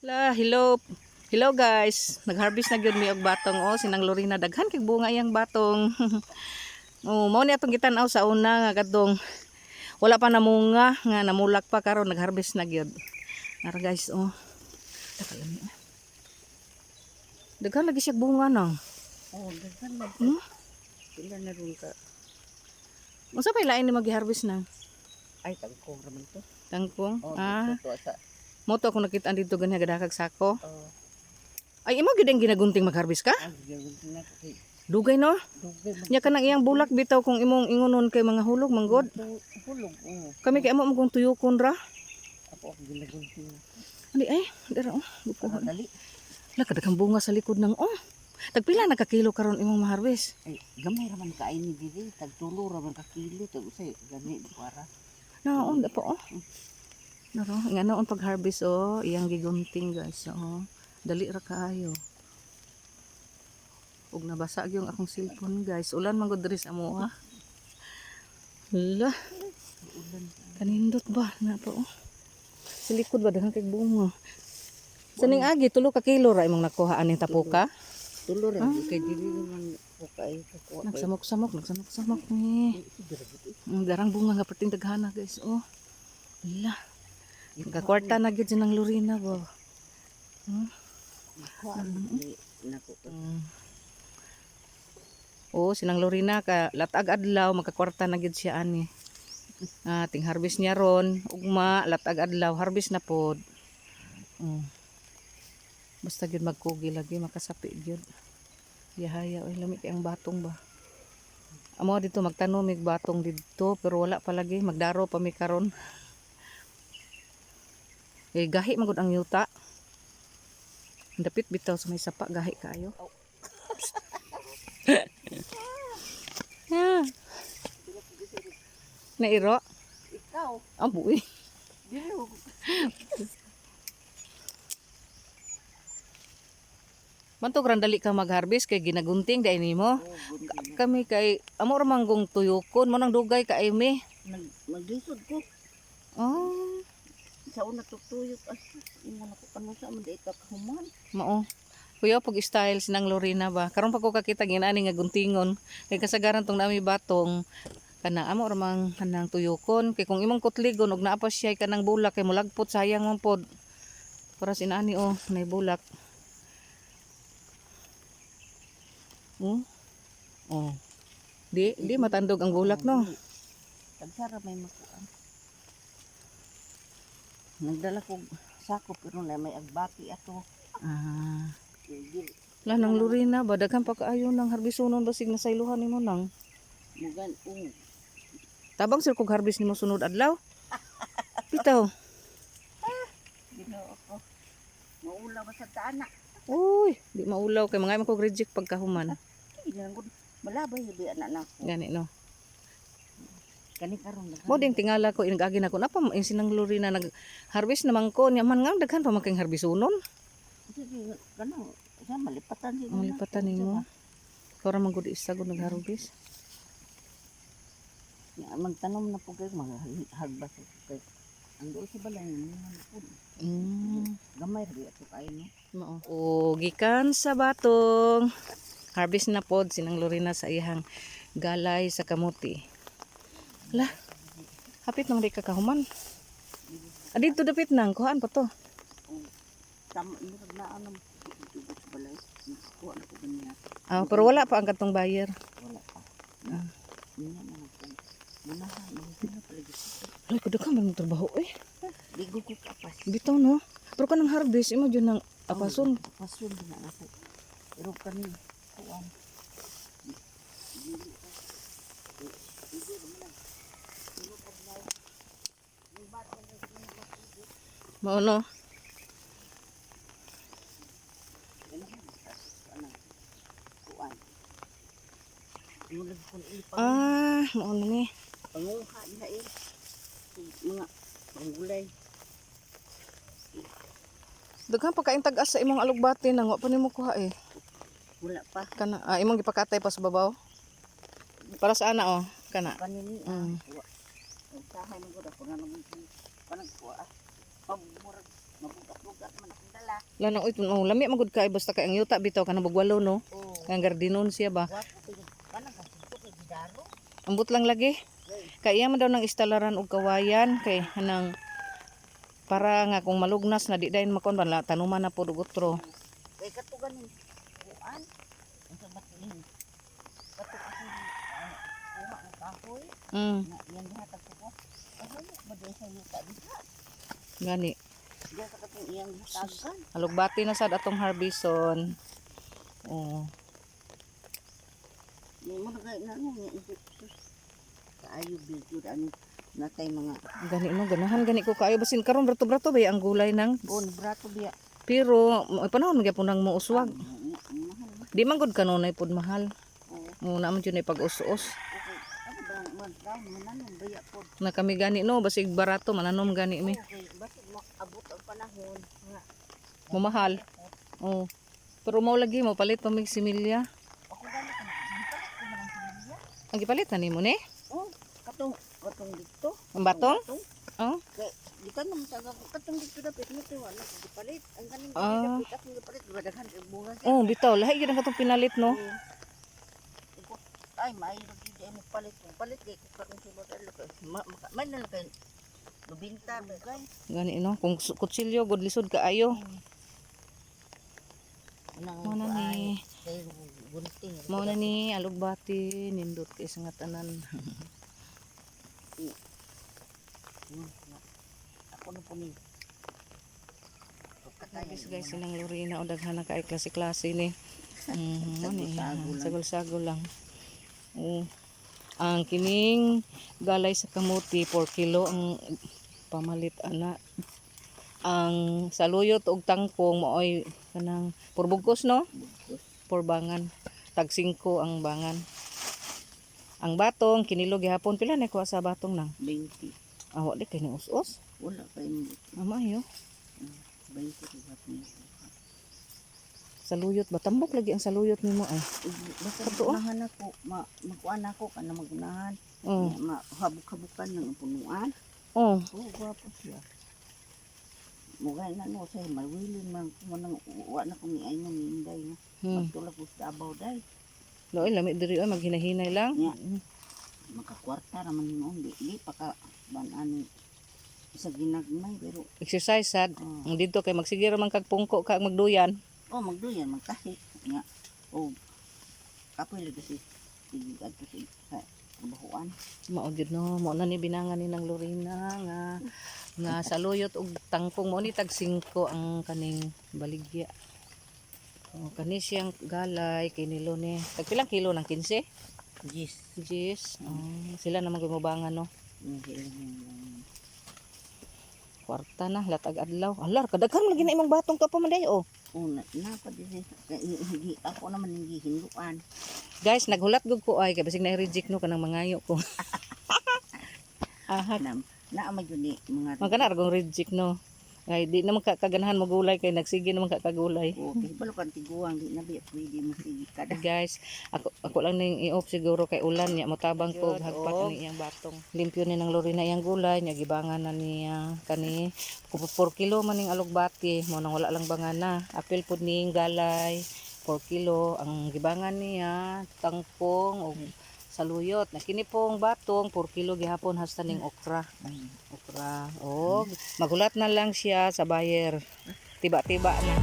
La, hello. Hello guys. Nag-harvest na gyud mi og batong oh, sinang Lorena, daghan kay bunga iyang batong. Oh, mao ni atong gitan-aw sa una nga kadtong wala pa namunga nga namulak pa, karon nag-harvest na gyud. Nara guys oh. Takalami. Daghan lagi siya bunga nang. Oh, daghan man. Pila na ron ka? Unsa pa lain ni mag-harvest na? Ay, tangkong raman to. Tangkong. Oh, Ah, dito to sa. Mo to ako nakita dito ganyan gadakag sako. Oh, Ay, imo gyud ang ginagunting mag-harvest ka? Ang ginagunting na kay Dugay no? dugay man. Nya kanang iyang bulak bitaw, kung imong ingonon kay mga hulog manggod. To, hulog oh. Kami kay amo mong tuyokon ra. Ako ang ginagunting. Ani ay, dara oh, Para bukuhan. dali. La, kadaghang bunga sa likod ng oh. Tagpila na ka kilo karon imong maharvest? Ay, gamay ra man kaay ni diri, tagtulo ra man ka kilo, tag usay gani para. Naon da pa oh. Naro, nga naon pag-harvest oh, iyang gigunting guys oh. Dali ra kaayo. Ug nabasa gyud akong cellphone guys. Ulan man gud diri sa amoa. Hala, Ulan. Kanindot ba na pa oh. Sa likod ba daghan kay bunga. Sa ning agi, tulo ka kilo ra imong nakuha aning tapuka. Tulo ra kay diri man ko kay kakuha. Nagsamok-samok, nagsamok-samok ni. Ang darang bunga nga perting daghana guys. Oh. Hala. Nagkakwarta na gyud sinang Lorena ba. Nako. Oh, sinang Lorena ka latag adlaw magkakwarta na gyud siya ani. Ah, ting harvest niya ron, ugma latag adlaw harvest na pod. Basta gyud magkugi lagi makasapi gyud. Yahaya oy, lami kay ang batong ba. Amo dito magtanom mig batong didto pero wala pa lagi, magdaro pa mi karon. Eh gahi man gud ang yuta. Dapit bitaw sa may sapa, gahi kaayo. Yeah. Nairo? Ikaw, Ang buwi. diri. Mantog ran dali ka mag-harvest kay ginagunting dai nimo. Oh, gunting. Kami kay amo ra manggong tuyokon mo nang dugay ka mi. Nag maglisod ko. Oh, Sa una tutuyok as ingon ako kanu sa man di ka kahuman. Mao. Kuya, pag style sinang Lorena ba. Karon pa ko kakita ginani nga guntingon. Kay kasagaran tong nami batong kana amo ra mang kanang tuyokon kay kung imong kutligon og naa pa siya kanang bulak kay mulagpot, sayang man pod. Para sinani oh, nay bulak. Oh. Oh. Di di matandog ang bulak no. Tagsara may makuan. Nagdala ko sako pero na may agbati ato. Ah. Dili La nang Lorena ba, daghan pa kaayo nang harbisonon, basig na sayluhan nimo nang. mugan oh. Tabang sir kog harvest nimo sunod adlaw. Bitaw. Ginoo ko. Maulaw ba sa taana? Uy, di maulaw kay mga kog reject pagkahuman. Ginangod malabay bi anak nako. Gani no. Kani karon naghan. Mo ding tingala ko inagagi na ko napa yung sinang Lorena nag harvest naman ko niya man nga daghan pa man kay harbisonon. Sige, kano sa malipatan siguro. Ang lipatan nimo. Para man gud isa gud nag-harvest. Ya, magtanom na po kayo mga hagbas kay ang doon sa balay mga po. Gamay ra ato kayo no. Mao. O gikan sa batong. Harvest na pod sinang Lorena sa iyang galay sa kamuti. La. Hapit nang di ka kahuman. Ah, dito dapit nang kuhaan pa to. Tama murag na ano tubod sa balay. Kuha na ko ganyan. Ah, pero wala pa ang katong buyer. Wala pa. Ah. Niya na lang ko. Muna na palagi. Ay, kuda ka man trabaho eh. Ligo ko kapas. Bitaw no. Pero kanang harvest imo jud nang apason. Apason din na ako. Pero kani kuan. Mao no. Kuan. Mulag ko ipa. Ah, mao na ni. Panguha nila eh. Mga panggulay. Daghan pa kain tag-as sa imong alugbati nang wa pa nimo kuha eh. Wala pa. Kana ah, imong gipakatay pa sa babaw. Para sa ana oh, kana. Kanini. Mm. Wa. Usahay man gud ako na naman. Panag kuha. Pamurag. Mabugat-bugat man akong dala. Lanang uy, oh, lami man gud kay basta kay ang yuta bitaw kanang bugwalo, no. Oh. Ang gardinon siya ba. Wapo kay kanang kasito kay gidaro. Ambot lang lagi. Kay iya man daw nang instalaran og kawayan kay anang para nga kung malugnas na di dayon makon ba tanuman na pod og otro. Kay kato ganing kuan. Unsa ba to? Kato akong kuha ang kahoy na iyang gihatag ko. Kahulok ba di sa yuta diha? Gani. Diya sa katong iyang gihatagan. Alugbati na sad atong harbison. Oh. May mo na na ano nga isip sus. Kaayo bigod ano natay mga Gani no, ganahan gani ko kaayo basin karon brato-brato ba ang gulay nang. on brato biya. Pero ay panahon magyapon nang mouswag. Ang mahal ba? Di man gud kanunay pod mahal. Oo. Muna man jud ay pag-us-us. Okay. Ano ba ang magdaon mananom baya pod. Na kami gani no, basig barato mananom gani mi. Okay, basig maabot ang panahon nga. Mamahal. Oh. Pero mao lagi mo palit pa mig similya. Ako gani kan gipalit ko man ang similya. Ang gipalit na nimo ni? Oh, katong katong dito. Ang batong? Katong. Oh. Kay di ka naman sa ako katong dito dapat mo to wala ko gipalit. Ang ganing dapit akong gipalit daghan kay bunga siya. Oh, bitaw lahi gyud ang katong pinalit no. Oo. Iko, ay maayo gyud ay mo palit kung palit kay ko karon sulod adlo kay ma, maka, man na lang kay lubinta ba kay Gani no, kung kutsilyo gud lisod kaayo. nang Mao na ni. Kay gunting. Mao na ni alugbati nindot kay sa nga tanan. Ako na po ni. Pagkatayan. Guys, guys, silang Lorena o daghan na kay klase-klase ni. Mao ni. Sagol-sagol lang. Sagol-sagol lang. Oo. Ang kining galay sa kamuti 4 kilo ang pamalit ana. Ang saluyot og tangkong maoy kanang purbugkos no? Purbangan. Tag 5 ang bangan. Ang batong kinilo gihapon pila na kuha sa batong nang? 20. Ah, wa di kay ni us-us. Wala kay ni Amayo. 20 ko gapon. Saluyot ba tambok lagi ang saluyot nimo ay. Basta Totoo? magunahan ako, makuan ako kana magunahan. Oh. Ma habuk-habukan ng punuan. Oh. Oo, gwapo siya. Mugay na no say mawilin man ko nang wa na ko ni ay nang inday nga. Magtulog ko sa Davao day. Loy, lami diri oy, maghinahinay lang. Nya. Makakwarta raman noon di, di pa ka ban ani sa ginagmay pero Exercise sad. Oh. Ang dito kay magsige ra man kag pungko ka magduyan. Oh, magduyan magtahi nga. Oh, kapoy lagi si sige adto sa trabahoan. Mao gyud no, mao na ni binangan ni nang Lorena nga nga saluyot og tangkong mo ni tag 5 ang kaning baligya. Oh, kani siyang galay kinilo ni. Tag pilang kilo nang 15? Yes. Jis. Oh, sila naman gumabangan no. Kwarta na latag adlaw. Alar kadaghan lagi na imong batong ka pa man day oh. Una na pa din hindi ako naman hindi hinduan. Guys, naghulat gud ko ay kay basig na reject no kanang mangayo ko. Aha, Na naa man jud ni mga magkana ra reject no. Ay di naman ka kaganahan mo gulay kay nagsige naman ka kagulay. Okay, balo kan tiguang di na biya pwede mo sige kada. Guys, ako ako lang ning i-off siguro kay ulan niya motabang ko hagpat ni iyang batong. Limpyo ni ng Lorena iyang gulay niya gibangan na niya kani 4 kilo man ning alugbati mo nang wala lang bangana. Apil pud ning galay 4 kilo ang gibangan niya tangkong og saluyot. Na kini pong batong 4 kilo gihapon hasta ning okra. Okra. Og magulat na lang siya sa buyer. Tiba-tiba na.